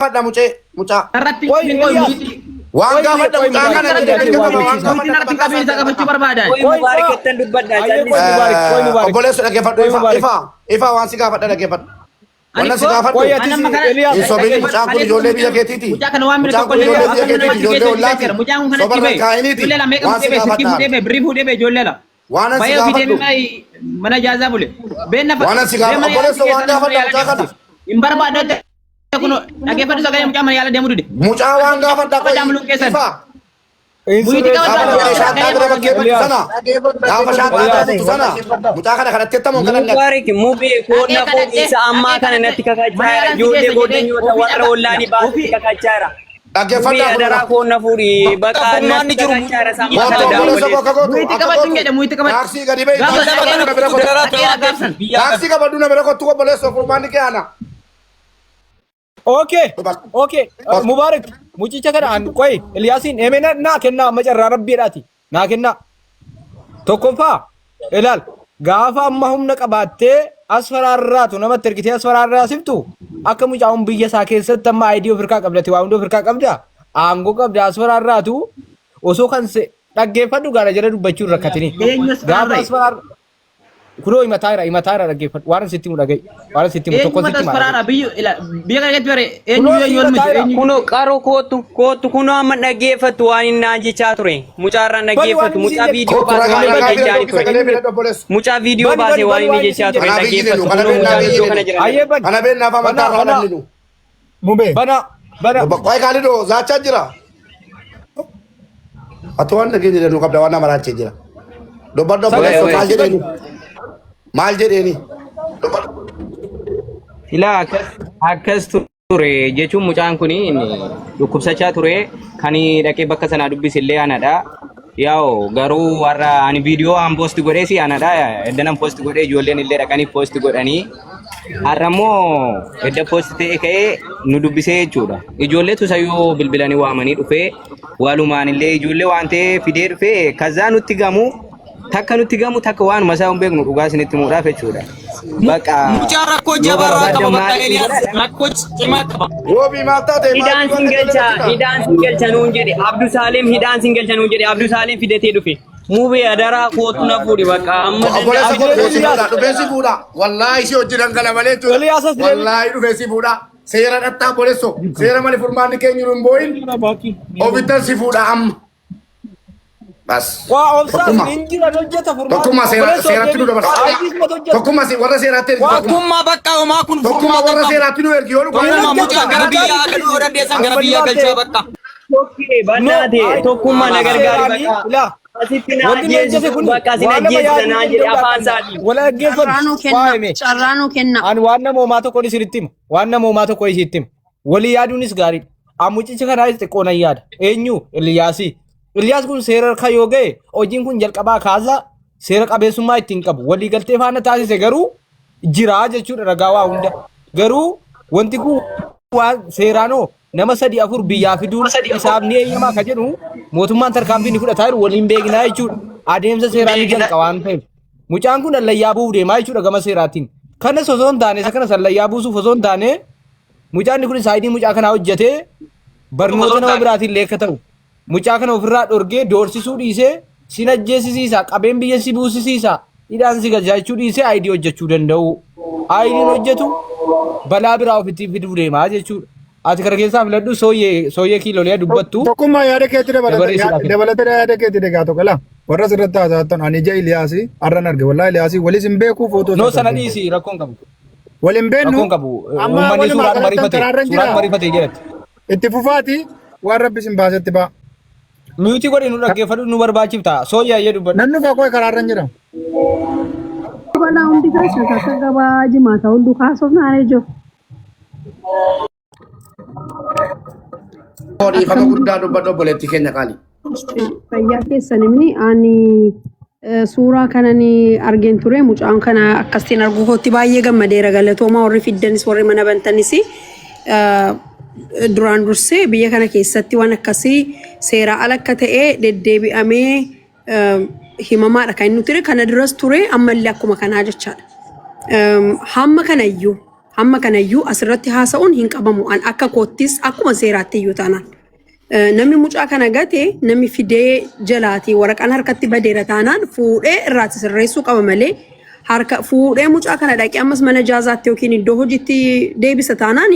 Gaafadha mucee mucaa. Irratti Qoy hin qoy Eliyaas. muyitii. Waan Qoy gaafadha qoy mucaa Mubaarik kana ati jedhe ati mirga waa qaba waan beeksisa. Muyitiin gaafadha irratti maqaa qabiin isaa isa qabachuu barbaadan. Qoy Qoy Mubaarik qoy. ettan dubbadha Ayyee callis. qoy Mubaarik qoy Mubaarik. Obboleessa dhaggeeffadhu Qoy ifa Mubaarik. ifa ifa waan si gaafadha dhaggeeffadhu. Ani Wannan si koo gaafadhu. Qoy ati ani amma si kana Eliyaas Hin sobini dhaggeeffadhu. mucaan kun ijoollee biyya keetiiti. Mucaa kana waan bira Mucaan tokko kun illee ijoollee biyya akka keetiiti namatti ijoollee keessa ollaati. jira. Mucaan kun kanatti Sobarra bee. kaa'iniiti. Ijoollee lama meeqa Waan si fuudhee bee silkii gaafadha. fuudhee bee birrii fuudhee bee ijoollee la. Waan si Bayee ofii gaafadhu. deemee mana jaazaa bule. Been nafa Waan si bee gaafadhu. mana yaala Obboleessa waan keessa mana gaafadha yaala mucaa kana. deemtu. Hin barbaadu kun dhaggeeffadhu sagalee mucaa mana yaala deemuu dide. Mucaa waan gaafadha qoy Qabadhaa muluun keessan. ifa. Hin Muyitii sirreessu. Gaafa qabadhaa dhaqxee shaanxaa bira bakkee battu Eliyaas. sana. Gaafa shaanxaa bira Eliyaas. battu sana. Mucaa kana kadhattee tamoo kadhanne. Mubaarik mubee Dhaqee koonna koo kadhadhee isa ammaa dhaqee kana natti kadhadhee mana kakachaa jira. yaalaan si Ijoollee geessa jedhee goddanyoota ofii warra dhaqa ollaanii baasutti ofii kakachaa jira. Mubee Dhaggeeffadhaa adaraa kunoo. koonna fuudhi Bakka baqa furmaanni natti jiru kakachaa jira sammaa Kootu kana obboleessa koo daawwalee. akka gootu muyitii akka qabadhu hin gootu. jedhe muyitii qabadhu. Taaksii gadi bahi Gaafa taaksii Lama qabadhu kana na bira fudhu kottu. dararaa dhaqee ture waan ta'eef gaafsan. biyyaa qabdi. Taaksii qabadhu na bira kottu obboleessa furmaanni kee ana. Okay. Okay. Mubaarak mucicha kana an qoy Eliyaasiin emee naa kennaa amma carraa rabbiidhaati. Naa kennaa. Tokkoffaa ilaal gaafa amma humna qabaattee as faraarraatu namatti ergitee as faraarraasiftu akka mucaa'uun biyya isaa keessatti amma ID of hirkaa qabdati waa hunda of hirkaa qabda aangoo qabda as faraarraatu osoo kan se dhaggeeffadhu gaara jala dubbachuu hin rakkatini. Eenyu as Gaafa faraarraa'e? as faraar Kunoo himataa jira himataa jira dhaggeeffadhu waan sitti himu dhaga'i waan sitti himu tokko Eenyu sitti matas hima dhaga'i. faraara biyya ila biyya kana keessatti bare eenyu Kunoo eenyu si wal himataa miti jira. eenyu Kunoo qaroo kootu kootu kunoo amma dhaggeeffattu waan inni naan jechaa ture. Mucaarraan Bani waan dhaggeeffattu inni mucaa siin jedhe. viidiyoo Kottu baase ragaa waan inni ragaa bira jechaa yookiin ture. sagalee bira obboleessu. Mucaa viidiyoo Bani baase bani waan bani inni waan inni jechaa siin ture jedhe. Kanaaf iyyininu dhaggeeffattu kana kunoo beennaa mucaan iddoo kana iyyininu. jiran. Ayyee bani Kana beennaa fi amantaa bana irraa bana dhabninu. Mubee. bana bana. Qoy kaalidoo zaachaa jira. Ati waan dhageenya jedhu qabda waan nama raachee jira. Dubbadhu Sagalee obboleessa Wayii maal wayii. jedheeni? Maal jedheeni? Ilaa akkas akkas ture jechuun mucaan kun dhukkubsachaa ture kan dhaqee bakka sanaa dubbise illee anadha. Yaa'u garuu warra ani viidiyoo an poost godhees anadha. Edda nan poost godhee ijoolleen illee dhaqanii poost godhanii har'a immoo edda poost ta'e ka'ee nu dubbisee jechuudha. Ijoolleetu isayyuu bilbilanii waamanii dhufee walumaan illee ijoollee waan ta'ee fidee dhufee kazaa nutti gamu takka nutti gamu takka waanuma isaa hin beeknu dhugaa isinitti himuudhaaf jechuudha. Baqa Mucaa rakkoo yoo jabaarraa qaba barbaadan bakka maal Eeliyaas rakkoo cimaa qaba. Roobii maal taate Hidhaan maal sin galcha hidhaan sin galcha nuun jedhe Abdusaalem hidhaan sin galcha nuun jedhe Abdusaalem fidatee dhufe. Mubee adaraa kootu na fuudhi bakka amma Obboleessa koo Abdii dhufee si Eliyaas. fuudha dhufee si fuudha wallaahi si hojii dhangala malee jechuudha Eliyaas as deebi. wallaahi dhufee si fuudha seera dhattaa obboleesso seera malee furmaanni keenya jiru hin boo'in ofittan si fuudha amma bas Waa obsaas tokkummaa hin jiran hojjeta furmaata. tokkummaa seera Obboleessa seeratti nu deebi. dabarsa Ayidiis mata hojjeta. tokkummaa warra seeraatti ergi tokkummaa Tokkummaa bakka homaa kun tokkummaa furmaata warra qabu. seeraatti nu ergi yoo dhugaa Hin Tokkummaa hojjeta. mucaa gara Mucaan biyyaa kun galuu yoo dandeessan gara amma biyyaa duraate. galchaa bakka. Tokkee No, bannaate tokkummaa na ayidiin gargaari seeraanii bakka. ilaa. Asitti na Wanti inni hojjete ajjeesisu kun bakka sin waan nama ajjeesisa yaaduu naan jedhe danda'u afaan qabna. isaatiin. Wal dhaggeeffatu. Carraa nuu Waa kenna. hime. Carraa nuu kenna. Ani waan nama homaa tokko isinitti hima. Waan nama homaa tokko isinitti hima. Walii yaaduunis gaariidha. Ammucicha kanaas xiqqoo nan yaada. Eenyu? Iliyaasii. Iliyaas kun seera harka yoo ga'e hojiin kun jalqabaa kaasa seera qabeessummaa ittiin qabu. Walii galtee faana taasise garuu jira jechuudha ragaa waa hunda. Garuu wanti kun waan seeraanoo nama sadii afur biyyaa fiduun isaaf ni eeyyamaa ka jedhu mootummaan tarkaanfii ni fudhataa jiru waliin beeknaa jechuudha. Adeemsa seeraa ni jalqa waan ta'eef. Mucaan kun allayyaa bu'uuf deemaa jechuudha gama seeraatiin. Kanas osoo hin taane isa kanas allayyaa buusuuf osoo hin taane mucaan kun saayidii mucaa kanaa hojjetee barnoota nama biraatiin illee akka ta'u mucaa kana ofirraa dhorgee doorsisuu dhiisee sin ajjeesisiisa qabeen biyya si buusisiisa hidhaan si galcha jechuu dhiisee ayidii hojjechuu danda'u. Ayidiin hojjetu balaa biraa ofitti fiduu deemaa jechuudha. Ati kana keessaa filadhu sooyyee sooyyee kiilolee dubbattu Tokkummaa yaada keetti dabaree siidhaaf kenna. dabalata yaada keetti degaa tokko laa warra asirratti haasa'atan ani ija Iliyaasii har'an arge wallahi Iliyaasii walis hin beeku footoo No isaas sana hin beeku. dhiisi rakkoon qabu. Wal hin beennu Rakkoon qabu. amma Uummanni walumaa suuraan galattan marifate karaarran suuraan jira marifate jedhatti. itti fufaati waan rabbi isin baasetti ba'a. Miyuutii godhi nu dhaggeeffadhu nu barbaachifta. Sooyyaa iyyee dubbadhu. Nan dhufa koo karaarran jira. Balaa hundi keessa akka gabaa jimaata hunduu kaasuuf naanee jiru. Dhiifama guddaa dubbadhu obboleettii keenya qaali. Fayyaa keessan himni ani suuraa kanan argeen ture mucaan kana akkasiin arguu kootti baay'ee gammadeera galatoomaa warri fiddanis warri mana bantanis duraan dursee biyya kana keessatti waan akkasii seeraa ala akka ta'e deddeebi'amee himamaadha kan inni ture kana duras ture ammallee akkuma kanaa jechaadha. Hamma kanayyuu Hamma kanayyuu asirratti haasa'uun hin qabamu. An akka koottis akkuma seeraatti iyyuu taanaan. Namni mucaa kana gate namni fidee jalaatii waraqaan harkatti badeera taanaan fuudhee irraati sirreessuu qaba malee harka fuudhee mucaa kana dhaqee ammas mana jaazaatti yookiin iddoo hojiitti deebisa taanaan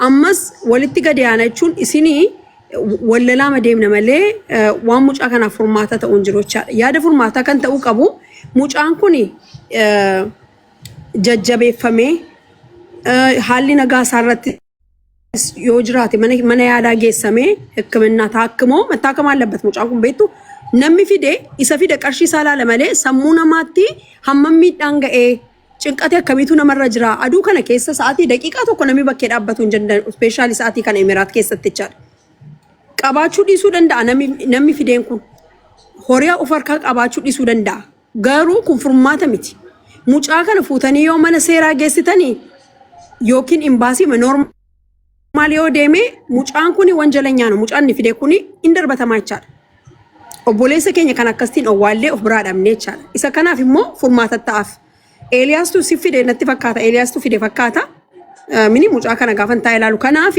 ammas walitti gadi aana jechuun isinii wallalaama deemna malee waan mucaa kanaaf furmaata ta'uu hin jiru jechaadha. Yaada furmaataa kan ta'uu qabu mucaan kun jajjabeeffamee haalli nagaa isaa irratti yoo jiraate mana yaalaa geessamee hikkiminaa taakkimoo መታከም አለበት mucaan kun beektu namni fide isa fide qarshii isaa laala malee sammuu namaatti hammam miidhaan ga'ee cinqate akkamiitu namarra jira aduu kana keessa sa'aatii daqiiqaa tokko namni bakkee dhaabbatu hin danda'u especially sa'aatii kana Emiraat keessatti jechaadha. Qabaachuu dhiisuu danda'a namni fideen kun horii of harkaa qabaachuu dhiisuu danda'a garuu kun furmaata miti. Mucaa kana fuutanii yoo mana seeraa geessitanii yookiin imbaasii normal yoo deeme mucaan kun ወንጀለኛ ነው mucaan inni fide kun hin darbatamaa jechaadha. Obboleessa keenya kan akkasitiin owwaallee of biraa dhabnee jechaadha. Isa kanaaf immoo furmaata ta'aaf. Eeliyaastu si fide natti fakkaata. Eeliyaastu fide fakkaata. Mini mucaa kana gaafan taa'ee ilaalu. Kanaaf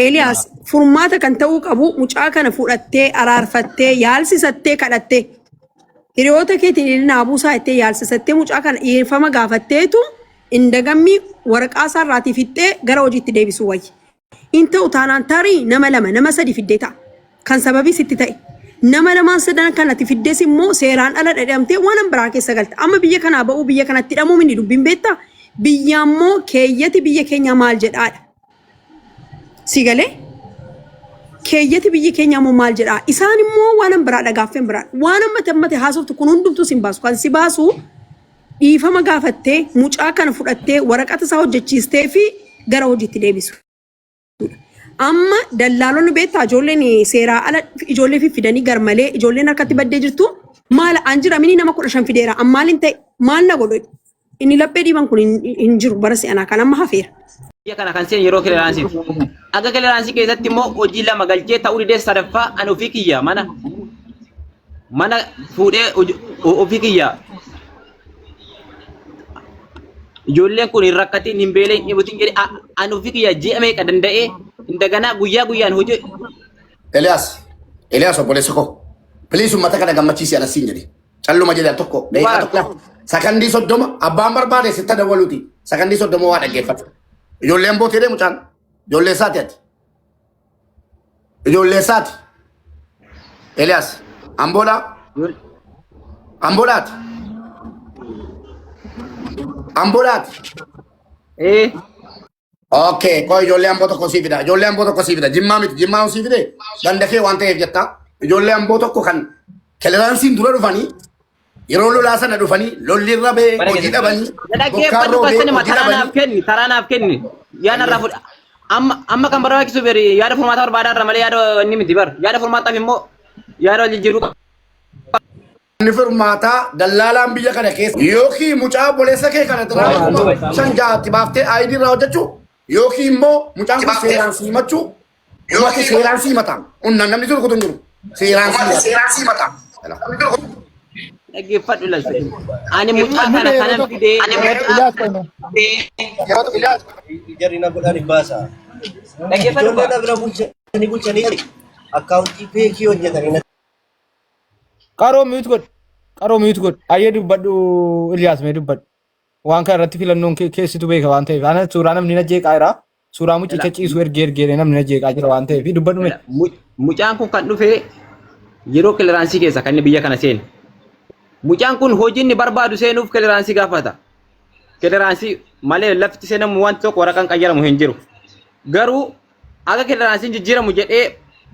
Eeliyaas furmaata kan ta'uu qabu mucaa kana fudhattee araarfattee yaalsisattee kadhattee hiriyoota keetiin inni naabuusaa jettee yaalsisattee mucaa kana dhiifama gaafatteetu indagammii waraqaa isaarraatii fixxee gara hojiitti deebisuu wayya. Hin ta'u taanaan tarii nama lama nama sadi fiddee ta'a. Kan sababii sitti ta'e. Nama lamaan sadan kanatti fiddees immoo seeraan ala dhadhamtee waan biraa keessa galta. Amma biyya kanaa ba'uu biyya kanatti hidhamuu mini dubbiin beektaa? Biyya ammoo keeyyati biyya keenya maal jedhaadha. Si galee? Keeyyati biyya keenya immoo maal jedhaa? Isaan immoo waan biraa dhagaaffeen biraa. Waan ammate ammate haasoftu kun hundumtuu sin baasu. Kan si baasu dhiifama gaafattee mucaa kana fudhattee waraqata isaa hojjechiistee fi gara hojiitti deebisu. Amma dallaalonni beektaa ijoolleen seeraa ala ijoollee fiffidanii garmalee ijoolleen harkatti baddee jirtu maal an jira mini nama 15 fideera an maal hin ta'e maal na godhe inni laphee dhiiban kun hin jiru bara si'anaa kan amma hafeera. Biyya kana kan seen yeroo clearanceiiti. Akka clearance keessatti immoo hojii lama galchee ta'uu didee sadaffaa ani ofii kiyya mana fuudhee ofii kiyya ijoolleen kun hin rakkatiin hin beeleen hin dhibutin jedhee ani ofii kiyya ji'a meeqa danda'ee indaganaa guyyaa guyyaan hojii Eliyaas, Eliyaas obboleessa koo. Please uummata kana gammachiisi anas siin jedhe. Calluma jedhe al tokko daqiiqaa tokko. Sakandii 30 abbaan barbaade sitta dawwaluuti. Sakandii 30 waa dhaggeeffatu. Ijoolleen bootee mucaan. Ijoollee isaati ati. Ijoollee isaati. Eliyaas, Amboodhaa? Amboodhaati. Amboodhaati. Ee. Okay, koo ijoollee Amboo tokko sii fida. Ijoollee Amboo tokko sii fida. Jimmaa miti. Jimmaa sii fide. Ganda kee waan ta'eef jetta. Ijoollee Amboo tokko kan clearanceiin dura dhufanii yeroo lolaa sana dhufanii lolli irra ba'ee hojii dhabanii bokkaan Dhaggeeffadhu roobee kan hojii taraa naaf dhabanii. kenni taraa naaf kenni yaada irraa fudha. Amma kan barbaachisu beri yaada furmaataa barbaadaa irra malee yaada inni miti bar yaada furmaataaf immoo yaada wal jijjiiruu qaba. Inni furmaataa dallaalaan biyya kana keessa yookiin mucaa obboleessa kee kana xiraama 5,000 6tti baaftee ID irraa hojjechuu yookiin immoo mucaan kun seeraan siimachuu uummata seeraan siimata. Humnaan namni jiru kutu hin jiru. Seeraan siimata. Dhaggeeffadhu lalsa. Ani mucaa kana kanan fidee Ilaas qoyma. Jarri na godhan baasa. Dhaggeeffadhu Ijoollee na bira bulchanii akkaawuntii fake hojjetanii. Qaroo mute godhu. Qaroo mute godhu. Ayyee dubbadhu Iliyaas mee dubbadhu. Waan kana irratti filannoon keessittu beeka waan ta'eef. Ana suuraa namni na jeeqaa jira. Suuraa mucicha ciisu ergee ergee namni na jeeqaa jira waan ta'eef dubbadhu mee. Mucaan kun kan dhufe yeroo clearance keessa kan inni biyya kana seene. Mucaan kun hojii inni barbaadu seenuuf clearance gaafata. Clearance malee lafti seenamu wanti tokko waraqaan qayyaramu hin jiru. Garuu akka clearanceiin jijjiiramu jedhee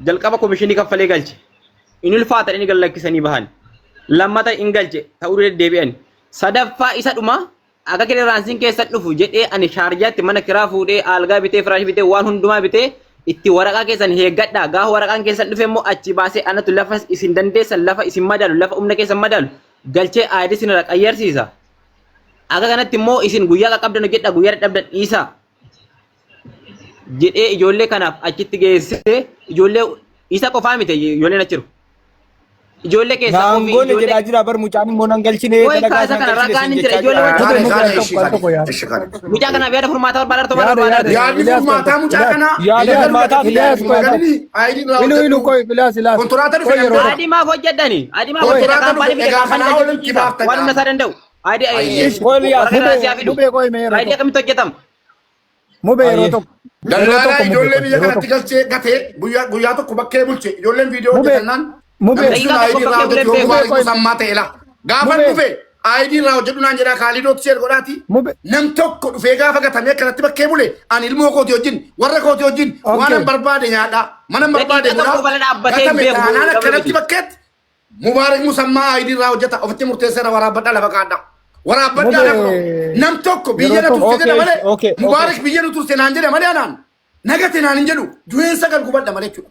jalqaba komishinii kaffalee galche. Inni ulfaata inni gallakkisanii bahan. Lammata hin galche ta'uu deddeebi'an. Sadaffaa isa dhuma akka clearanceiin keessa dhufu jedhee ani Shaarjaatti mana kiraa fuudhee algaa bitee firaashii bitee waan hundumaa bitee itti waraqaa keessan heeggadhaa gaafa waraqaan keessan dhufe immoo achi baasee anatu lafa isin dandeessan lafa isin madaalu lafa humna keessan madaalu galchee ID isin irra qayyarsiisa. Akka kanatti immoo isin guyyaa qaqqabdan hojjedha guyyaa dadhabdan dhiisaa jedhee ijoollee kanaaf achitti geessee ijoollee isa qofaa miti ijoolleen achi jiru. Ijoollee keessaa Naan ofii goone ijoollee jedhaa jira bar mucaan immoo nan galchine Qoy dalagaa kaasa isaan kana galchine ragaan siin hin jira jechaa ijoollee jira. wajjin Kaale Mubee kaale tokko ishii al kaale tokko yaada. ishii kaale. Mucaa kanaaf yaada furmaataa barbaada artoo maal Yaada barbaada yaada. Yaadni Iliyaas qoy furmaataa tokko. mucaa Iliyaas kanaa Yaada biyya galu furmaataa fi Iliyaas qoy tokko. galini ID irraa Ilu ilu hojjedhu. qoy Iliyaas Iliyaas. Kontiraata dhufe Qoy yeroo namni tokko. Adii maaf hojjedhani? Adii maaf hojjedha? kontiraata Kaampaanii dhufe fide egaa kaampaanii kanaa galchuun olitti ciisa. baafta Waan humna isaa danda'u. Adii Ayyee. Qoy Iliyaas. waraqaa Mubee siyaa fidu. mubee qoy mee yeroo Adii tokko. akkamitti hojjetama? Mubee yeroo Ayyee. tokko. Yeroo Dallaalaa tokko mubee ijoollee qoy biyya yeroo kanatti tokko. galchee gatee guyyaa guyyaa tokko bakkee bulche ijoolleen viidiyoo Mubee hojjetannaan mubee namni sun Daqiiqaa ID tokko irraa bakkee bulee hojjetu yoo hin beeku. mubee mubaarik qoy musammaa ta'e laa. Gaafan mubee dhufe ID irraa hojjedhu naan jedhaa kaaliidootti seer godhaati. mubee. Nam tokko dhufee gaafa gatamee akkanatti bakkee bule ani ilmoo kooti wajjin warra kooti wajjin waan Okay. an barbaade nyaadhaa mana an barbaade Daqiiqaa tokko godhaa bala dhaabbatee hin gatame beeku taanaan gaba akkanatti miti. bakkeetti Mubaarik Musammaa ID irraa hojjeta ofitti murteesseera waraabbadhaa lafa kaadhaa. Waraabbadhaa lafa Mubee nam tokko biyya yeroo na tokko. turse jedha Okay malee okay okay. Mubaarik biyya nu turse naan jedha malee anaan nagate naan hin jedhu du'een sagal gubadha malee jechuudha.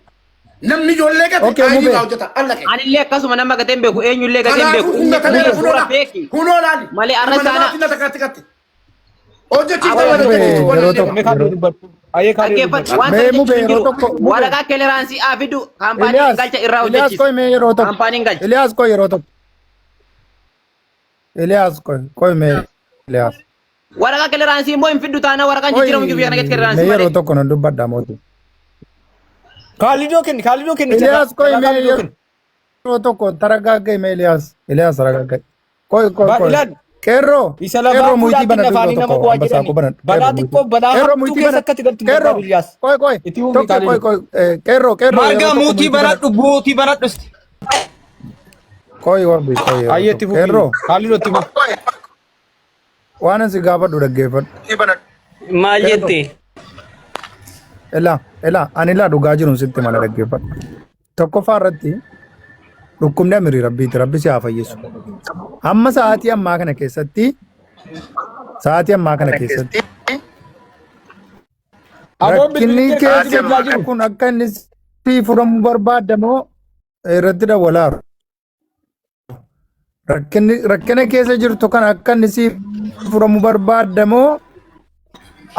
Namni ijoollee gate Okay ID irraa mubee. hojjeta alla kee. Anillee akkasuma nama gatee hin beeku eenyullee gatee hin Kanaafuu beeku. kun Inni gatameera kun kunoo suura laa beeki. kunoo laali Malee arra ilma saana namaatti na takkaatti katte. Hojjechiifta Aboo malee Mubee hojjechiiftu yeroo waan tokko Mee deema. kaadhoo yeroo. dubbadhu. Ayyee kaadhoo dhaggeeffadhu dubbadhu. waan Mee sana mubee jechuun hin yeroo jiru. tokko mubee. Waraqaa keleransii haa fidu kaampaaniin Iliyaas galcha irraa Iliyaas hojjechiisa. qoy mee yeroo tokko. Kaampaaniin galcha. Iliyaas qoy yeroo tokko. Iliyaas qoy qoy mee Iliyaas. Waraqaa keleransii immoo hin fiddu taanaan waraqaan Qoy jijjiiramu jiru biyya kana keessatti mee keleransii yeroo malee. tokko nan dubbadha mootii. Kaalidoo kenni kaalidoo kenni carraa Iliyaas qoy carraa mee kaalidoo kenni. yeroo tokko taragaagga'i mee Iliyaas Iliyaas taragaagga'i. Qoy qoy Ba qoy. ilaali Qeerroo isa lafaa qeerroo muyitii fuudhaatti banadhu yeroo afaanii nama tokko bu'aa ambassaa jedhani. koo banadhu Balaa qeerroo muyitii. xiqqoo balaa Qeerroo hamtuu muyitii keessa banadhu. akkatti galtu hin Qeerroo barbaadu Iliyaas. qoy qoy Itti fufi tokko qoy kaalidoo. qoy qeerroo qeerroo yeroo Marga tokko muutii muyitii banadhu. baradhu buutii baradhu. Qoy warbi qoy yeroo Ayyee itti tokko fufi qeerroo kaalidoo itti fufi. waan ani si gaafadhu dhaggeeffadhu. Maal Qeerroo jette? Elaa elaa ani ilaa dhugaa jiruun sitti mala dhaggeeffadhu. Tokkoffaa irratti dhukkubni amirii rabbiiti rabbi si haa fayyisu. Amma sa'aatii ammaa kana keessatti sa'aatii ammaa kana keessatti Aboon rakkinni bilbilli kee keessa keessatti bilbilaa jiru. kun akka inni si furamu barbaadamoo irratti dawwalaaru. Rakkinni rakkina keessa jirtu kana akka inni si furamu barbaadamoo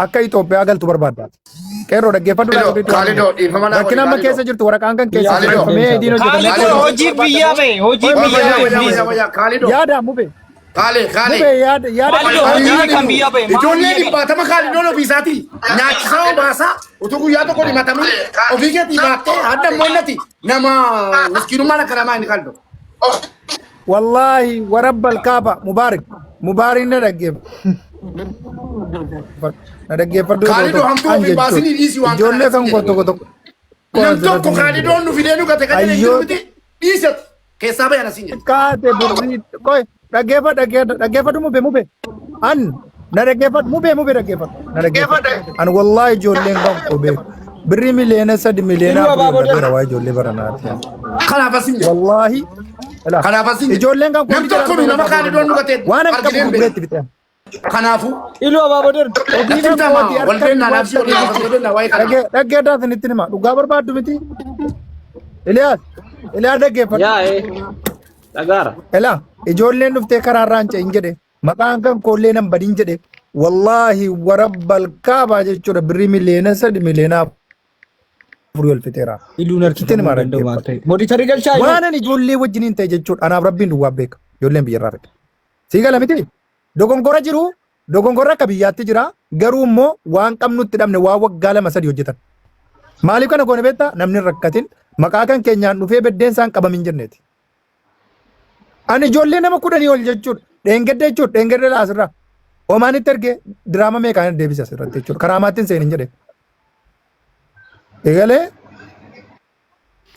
akka Itoophiyaa galtu barbaadda. Qeerroo dhaggeeffadhu laa Kaalidoo sirriitti waan Kaalidoo dhiifama naa godhi Rakkina amma Kaalidoo. keessa jirtu waraqaan kan keessa Kaalidoo. sirreeffamee ediin hojjetamee Kaalidoo Kaalidoo. hojii biyyaa bahe hojii Qoy biyyaa qoy bahe Wayyaa please. wayyaa wayyaa Kaalidoo. yaada mube Kaale kaale. mube yaada yaada Kaalidoo kana hojii kan biyyaa bahe maal Ijoollee biyya bahe. dhibbaatama kaalidoon ofii isaatii nyaachisaa obaasaa utuu guyyaa tokko himatamii ofii keetii baattee hadda immoo innati nama miskiinummaan akka namaa inni kaalidoo. Wallaahi warabbal kaaba mubaarik mubaarik na dhaggeeffadhu na dhaggeeffadhu yeroo Kaalidoo tokko hamtuu an ofii baasinii jechuudha dhiisii waan kana ijoollee kan akkasii koo jedhe. tokko tokko Nam tokko asirratti ni kaalidoon nu fidee nu gate kan jedhe hin jiru Ayyoo miti dhiisati keessaa bayan asiin jedhe. kaate birrii qoy dhaggeeffadhu dhaggeeffadhu dhaggeeffadhu mube mube an na dhaggeeffadhu mube mube dhaggeeffadhu na dhaggeeffadhu an wallaahi ijoolleen kan koo beeku birrii 3 miliyoona miliyoona Iluu 4 abaaboo dhabeera waa ijoollee baranaati Kanaaf asiin jedhe. wallaahi ilaa Kanaaf asiin jedhe. ijoolleen kan koo Nam tokko nu nama kaalidoon nu gate waan an qabu argineen beekna. gurgureetti fixeen Kanaafuu Iluu abaaboo darbi. ofii natti kan bitama kooti wal harka beennaa naaf si waliin wal beennaa waa'ee kanaa. dhaggeeddaa isinitti hima dhugaa barbaaddu miti Iliyaas Iliyaas dhaggeeffadhu Yaa ee dhagaara. Elaa ijoolleen dhuftee karaarraa hin ce'in jedhe maqaan kan koollee nan badin jedhe wallaahi warabbal kaabaa jechuudha birrii 3 miliyoona miliyoona 4 ol fixeera. Iluun Sitti harkifamuu hima danda'u waan dhaggeeffadhu. ta'eef. Mooditarii galchaa iluu. Waan ani ijoollee wajjiniin ta'e jechuudha anaaf rabbiin duwwaa beeka ijoolleen biyyarraa fedhe. Sii gala miti dogongora jiru dogongora akka biyyaatti jira garuu immoo waan qabnutti dhabne waan waggaa lama sadi hojjetan. Maaliif kana goone beektaa namni hin rakkatin maqaa kan keenyaan dhufee beddeen isaan qabamin jenneeti. Ani ijoollee nama 10 ol jechuudha. Dheengadda jechuudha. Dheengadda laa asirraa. Omaanitti ergee diraama meeqaan deebise asirratti jechuudha. Karaa maattiin seenin jedhe. Egalee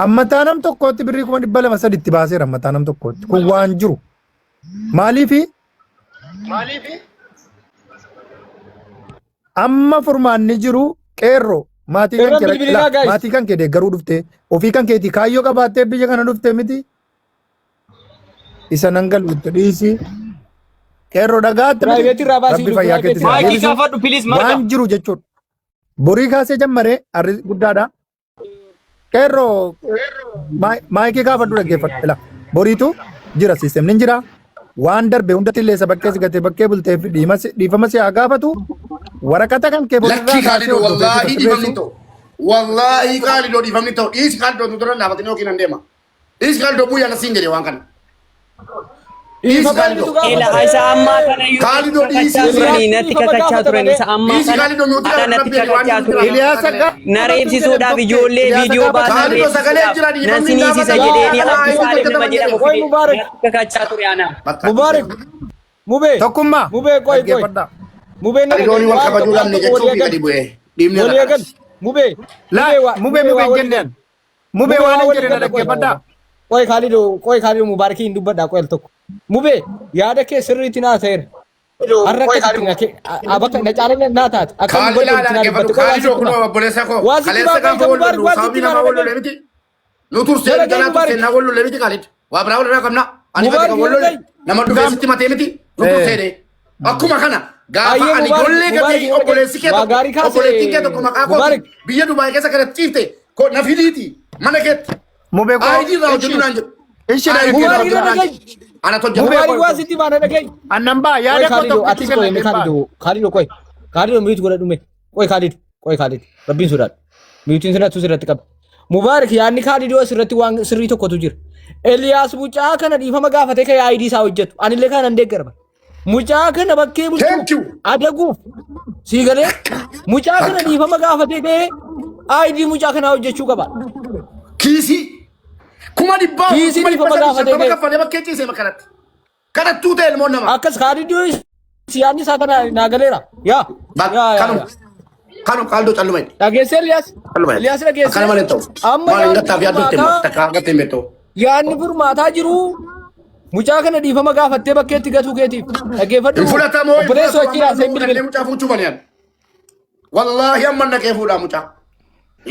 ammataa nam tokkootti birrii 200,000 saditti baaseera ammataa nam tokkootti. Kun waan jiru. Maaliifi amma furmaanni jiru qeerroo maatii kan Irra kee bilbilaa laa, guys. maatii kan kee deeggaruu dhufte ofii kan keetii kaayyoo qabaattee biyya kana dhufte miti isa nan galu itti dhiisi qeerroo dhagaatti miti Private irraa baasii rabbi ilu fayyaa private keetti si haa irraa. Maayikii deebisu gaafadhu please marga. waan jiru jechuudha borii kaasee jammaree arri guddaadha qeerroo maayikii gaafadhu dhaggeeffadhu ila boriitu jira siistemni jira waan darbe hundatti illee isa bakkee si gatee bakkee bultee fi dhiifama si haa gaafatu waraqata kan kee borirraa Lakkii kaasee Kaalidoo hordofee si wallaahi dhiifamni sirreessu ta'u. Wallaahi Kaalidoo dhiifamni ta'u. Dhiisi Kaalidoo nu dura dhaabatanii yookiin an deema. Dhiisi Kaalidoo bu'ii ana siin jedhe waan kana. Dhiisi Dhiifama Kaalidoo. eenyutu Ila gaafata? isa ammaa kana iyyuu Kaalidoo natti dhiisi. kakachaa turanii natti Dhiifama kakachaa gaafata turan malee. isa ammaa Dhiisi kana Kaalidoo nuti ana natti rabbi waan kakachaa jiru turan. Iliyaas akka Na reebsisuudhaaf ijoollee Iliyaas viidiyoo gaafata. baasan Kaalidoo sagalee reebsisuudhaaf jira nan dhiifamni siniisisa gaafata. jedheeni Kana Abdii ayidii Saalim nama hojjetaman jedhamu jedhe. Qoy fide Mubaarak. natti kakachaa ture ana. Mubaarak. Mubee. Tokkummaa. Mubee qoy qoy. Dhaggeeffadhaa. Mubee na Kaalidoon dhaga'i. wal Waan kabajuu tokko waan dhabne tokko walii jechuun agal. gadi bu'ee. Dhiibni Walii irra agal. kanas. Mubee. Laa Mubee waa mubee mubee mubee waa hin walii jenneen. gal. Mubee Mubee waan waa hin walii jedhe na galla qoy. dhaggeeffadhaa. Qoy Kaalidoo qoy Kaalidoo Mubaarakii hin dubbadhaa qoy al tokko. Mubee yaada kee sirriitti naa ta'eera. Har'a akkasitti na kee bakka na caalaa naa taate. Akka Kaal nu godhe ilaala itti naa dhaggeeffadhu. dubbatte. Qoy waan Kaalidoo sitti kunoo himaa. obboleessa koo. Waan sitti Kaleessa himaa qoy gaafa kan wal Mubaarak lollu waan sitti sababii himaa namaa na wal lolle dhaga'i. miti. Nu tursee Na dhaga'i ganaa tursee Mubaarak. na wal lolle miti Kaalid. Waa biraa wal irraa qabna. Ani fedhe Mubaarak kan wal na lolle. dhaga'i. Nama dhufee sitti matee miti. Nu tursee dee. Akkuma kana gaafa Ayyee ani Mubaarak ijoollee Mubaarak gatii na dhaga'i. obboleessi kee Waa tokko gaarii kaase obboleettiin kee tokko maqaa Mubaarak. kootiin biyya Dubaay keessa kana ciifte ko na fidiiti mana keetti. Mubee koo Aayidii irraa hojjedhu ishi naan jedhu. ishi Aayidii irraa Mubaarak hojjedhu na naan dhaga'i. jedhu. Ana hojjetu. Mubee Mubaarak qoy waan qoy. sitti himaa na dhaga'i. Annan baa Qoy yaada koo Kaalidoo tokkitti atis qoy kenna mee hin baa. Kaalidoo Kaalidoo qoy Kaalidoo mute godhadhu mee qoy Kaalidoo qoy Kaalidoo rabbiin sodaadhu miyuutiin sinattu sirratti qaba. Mubaarak yaadni Kaalidoo asirratti waan sirrii tokkotu jira. Eliyaas mucaa kana dhiifama gaafatee kan ID isaa hojjetu anillee kanan deeggarama. Mucaa kana bakkee bulchuu Thank you. adaguuf sii galee mucaa kana dhiifama gaafatee ka'ee ID mucaa kanaa hojjechuu qaba. Kiisii. 400,000 Kiisii kuma dhibba dhiifama sadii gaafatee shantama ka'e. kaffalee bakkee ciisee bakkanatti. Kadhattuu ta'e ilmoon namaa. Akkas Kaalidoo yaadni isaa kana naa galeera. Yaa Bak yaa yaa kanuma. yaa. Kanuma Kaalidoo calluma jedhe. Dhageessee Eliyaas? Calluma jedhe. Eliyaas dhageessee? Akkana malee hin ta'u. Amma Maal hin yaadni gattaaf yaaddoo itti hima. furmaataa Takka gattee hin beektu. yaadni furmaataa jiru mucaa kana dhiifama gaafattee bakkeetti gatuu keetiif dhaggeeffadhu. Hin fudhatamoo hin Obboleessoo fudhatu achi amma haasa'e dhaqee bilbila. mucaa fuuchuu baniyan. Wallaahi amma dhaqee fuudhaa mucaa.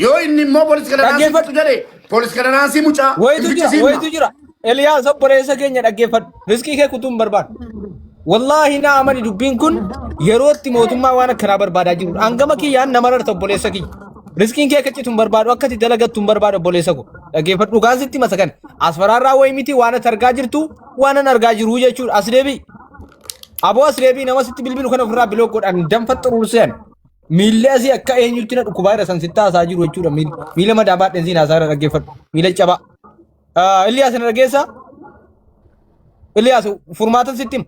Yoo inni immoo poolis kanaraansii Dhaggeeffadhu. fudhu jedhe poolis kanaraansii mucaa hin Wayitu jira fichisiifna. wayitu jira. Eliyaas obboleessa keenya dhaggeeffadhu. Riskii kee kutuu hin barbaadu. Wallaahi na amani dubbiin kun yerootti mootummaa waan akkanaa barbaadaa jiru. Hangama kiyyaan nama rarta obboleessa kiyya. Riskiin kee akka citu hin barbaadu akka ati dalagattu hin barbaadu obboleessa koo. Dhaggeeffadhu dhugaan sitti masa kana. As faraarraa wayii miti waan ati argaa jirtu waan an argaa jiru jechuudha. As deebi'i. Aboo as deebi'i nama sitti bilbilu kana ofirraa biloo godhan danfa xuruursean. Miilli asii akka eenyutti na dhukkubaa jira san sitti haasaa jiru jechuudha. Miila madaa baadheen siin haasaa jira dhaggeeffadhu. Miila cabaa. Illiyaas na dhageessaa? Illiyaas furmaatan sitti hima.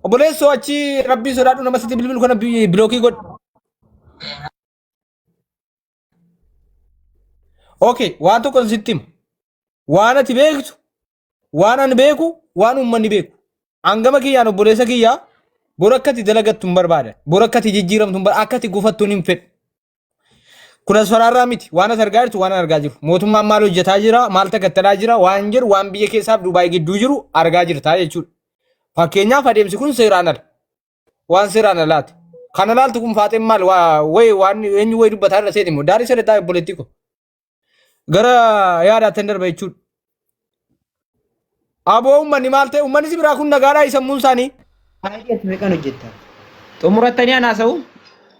Obboleessoo achi rabbii sodaadhu nama sitti bilbilu kana bilookii godhi. Okay, waan tokko sitti hima. Waan ati beektu, waan ani beeku, waan uummanni beeku. Hangama kiyyaan obboleessa kiyyaa bor akka ati dalagattu hin barbaada. Bor akka ati jijjiiramtu hin barbaada. Akka ati gufattu hin fedhu. Kun as faraarraa miti. Waan as argaa jirtu waan an argaa jiru. Mootummaan maal hojjetaa jira, maal takattalaa jira, waan jedhu waan biyya keessaaf Dubaay gidduu jiru argaa jirta jechuudha. Fakkeenyaaf adeemsi kun seeraan ala. Waan seeraan alaati. Kana laaltu kun faaxeen maal wayi waan eenyu wayi dubbataa irra seeti immoo daarii sana taa'e obboleettii ko. Gara yaadaatti hin darba jechuudha. Aboo uummanni maal ta'e uummanni si biraa kun nagaadhaa sammuun isaanii. Baay'ee ati meeqaan hojjetta? Xumurattanii an haasa'u?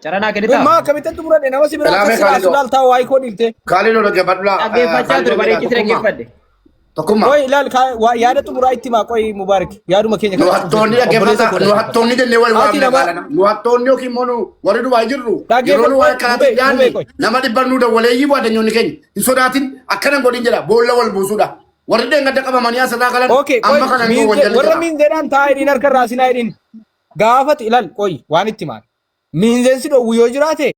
Caranaa kennitaa? Maa akkamittan xumuradhe nama si biraa Ilaamee akka silaa Kaalidoo. sulaal taa'u waayii koo dhiiftee. Kaalidoo dhaggeeffadhu laa. Dhaggeeffachaa ture bareechite dhaggeeffadhe. Tokkummaa. Qoy ilaal yaada xumuraa itti himaa qoy Mubaarak yaaduma keenya Nu kana hattoonni xumurre obboleessa dhaggeeffata koo nu dhaggeeffadhu. hattoonni jennee wal Ati waamne nama qaalana. Nu hattoonni yookiin immoo nu warri Dubaay jirru yeroo dhaggeeffadhu nu qoy waan akkanaatti mubee mubee dhiyaanne qoy. nama dhibban nu dawwaleeyyii bu'aadanyoonni keenya hin sodaatin akkana hin godhin jedha boolla wal buusuudha. Warri dheengadda qabamanii asirraa galan Okay qoy amma kana immoo miinzee wanjalli warra jira. miinzeedhaan taa'aa hidhiin harka irraa sinaa hidhiin gaafati ilaal qoy waan itti himaan. Miinzeen si dhowwu yoo jiraate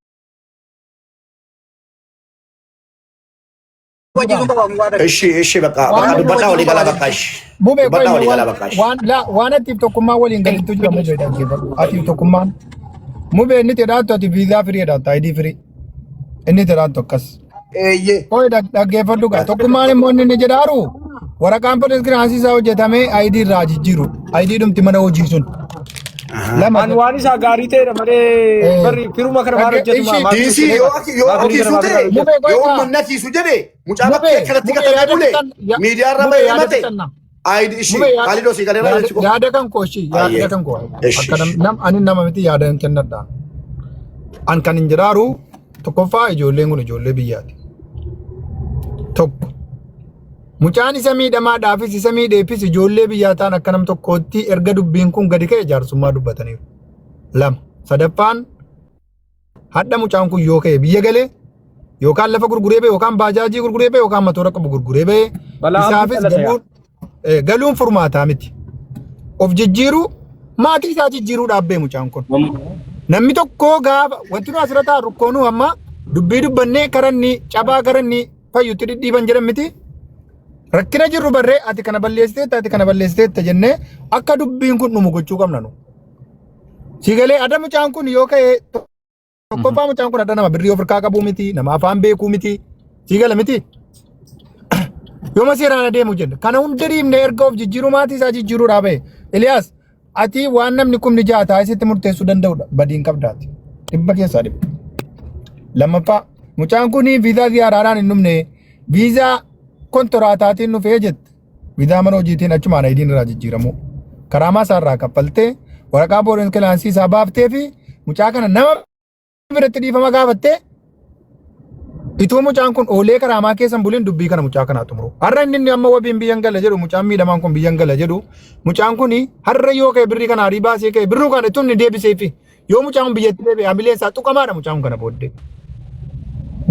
Ishi ishi bakka bakka Waan dubbadhaa walii galaa bakka ishi. Mubee qoy Dubbadhaa mee walii waan galaa bakka ishi. waan laa waan atiif tokkummaa waliin galittu jira mubee dhaggeeffadhu. Atiif tokkummaan mubee inni jedhaattu ati viizaa firii jedhaattu ID firii inni jedhaattu akkas. Eeyyee. Qoy dhaggeeffadhu gaa tokkummaan immoo inni inni jedhaaru waraqaan pirezidaantii isaa hojjetamee ID irraa jijjiiru ID dhumti mana hojii sun. Lama An waan isaa gaarii ta'edha malee Eh. barri firuma kana maal Dhagge- hojjetu ishi- maal Diisii yoo aki yoo maal firii akiisu kana maal ta'e hojjetu. Mubee qoy yoo kaa. uummanni akiisu jedhe mucaa Mubee bakkee akkanatti mubee gatamee yaada bule fixan ya- miidiyaa irra mubee bahee yaada himate fixannaa. ayidi ishii Mubee yaada kaalidoo sii galeera yaada jechi koo. yaada kan koo ishii yaada Ayyee. kan koo Ishi akka nam ishi. nam- ani nama miti yaada hin kennadha. An kan hin jiraaru tokkoffaa ijoolleen kun ijoollee biyyaati. Tokko Mucaan isa miidhamaadhaafis isa miidheefis ijoollee biyyaa ta'an akka nam tokkootti erga dubbiin kun gadi ka'e jaarsummaa dubbataniiru. Lama. Sadaffaan hadha mucaan kun yoo ka'e biyya galee yookaan lafa gurguree ba'e yookaan baajaajii gurguree ba'e yookaan matoora qabu gurguree ba'e Balaa hamtuu Isaafis dhalata yaa. galuun galuun furmaataa miti. Of jijjiiruu maatii isaa jijjiiruu dhaabbee mucaan kun. Namni tokko gaafa wanti nu asirra taa'u koonuu amma dubbii dubbannee karanni cabaa karanni fayyutti dhidhiiban jedhan miti. Rakkina jirru barree ati kana balleessiteetta ati kana balleessiteetta jennee akka dubbiin kun dhumu gochuu qabna nu. Sigalee ada mucaan kun yoo ka'e tokkoffaa mucaan kun adda nama birrii of harkaa qabuu miti nama afaan beekuu miti sigala miti. Yooma seeraan adeemu jenna. Kana hunda dhiibne erga of jijjiiruu maatii isaa jijjiiruu dhaabee. Iliyaas ati waan namni 6,000 taa'ee sitti murteessuu danda'udha. Badiin qabdaati. Dhibba keessaa dhibba. Lammaffaa mucaan kun viizaa ziyaaraadhaan hin dhumne viizaa kontoraataatiin dhufee jette. Viizaa mana hojiitiin achumaan ayidiin irraa jijjiiramu. Karaamaa isaa irraa kaffaltee waraqaa booreen kilaansii isaa baaftee fi mucaa kana nama biratti dhiifama gaafattee ituu mucaan kun oolee karaamaa keessan bulin dubbii kana mucaa kanaa xumuru. Har'a inni inni amma wabiin biyyan gala jedhu mucaan miidhamaan kun biyyan gala jedhu mucaan kun har'a yoo ka'e birrii kana arii baasee ka'e birruu kana ittuu inni deebiseefi yoo mucaan kun biyyatti deebi'e hamileen isaa tuqamaadha mucaan kun kana booddee.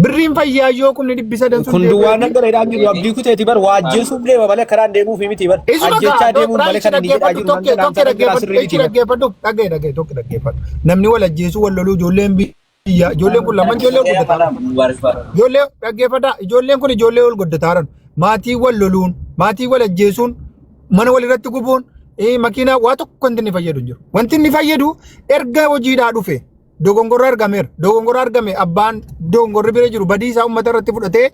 Birriin fayyaa yoo 300,000 sun Kun duwwaan deebi'eefi nan gala hidhaan jiru abdii kuteeti bar waa ajjeesuuf deema malee karaan deemuuf miti bar. Isuma Ajjechaa kaa deemuun malee raayichi kan inni jedhaa dhaggeeffadhu jiru nan tokkee galaan tokkee sana biraa dhaggeeffadhu sirrii ichi miti bar. dhaggeeffadhu dhagee dhagee tokko dhaggeeffadhu namni wal ajjeesuu wal loluu ijoolleen biyya ijoolleen kun lamaan ijoollee wal guddataa ijoollee dhaggeeffadhaa ijoolleen kun ijoollee wal guddataa jiran maatii wal loluun maatii wal ajjeesuun mana wal irratti gubuun makiinaa waa tokko wanti inni fayyadu hin jiru wanti inni fayyadu erga hojiidhaa dhufe dogongorra argameera dogongorra argame abbaan dogongorri bira jiru badii isaa uummata irratti fudhatee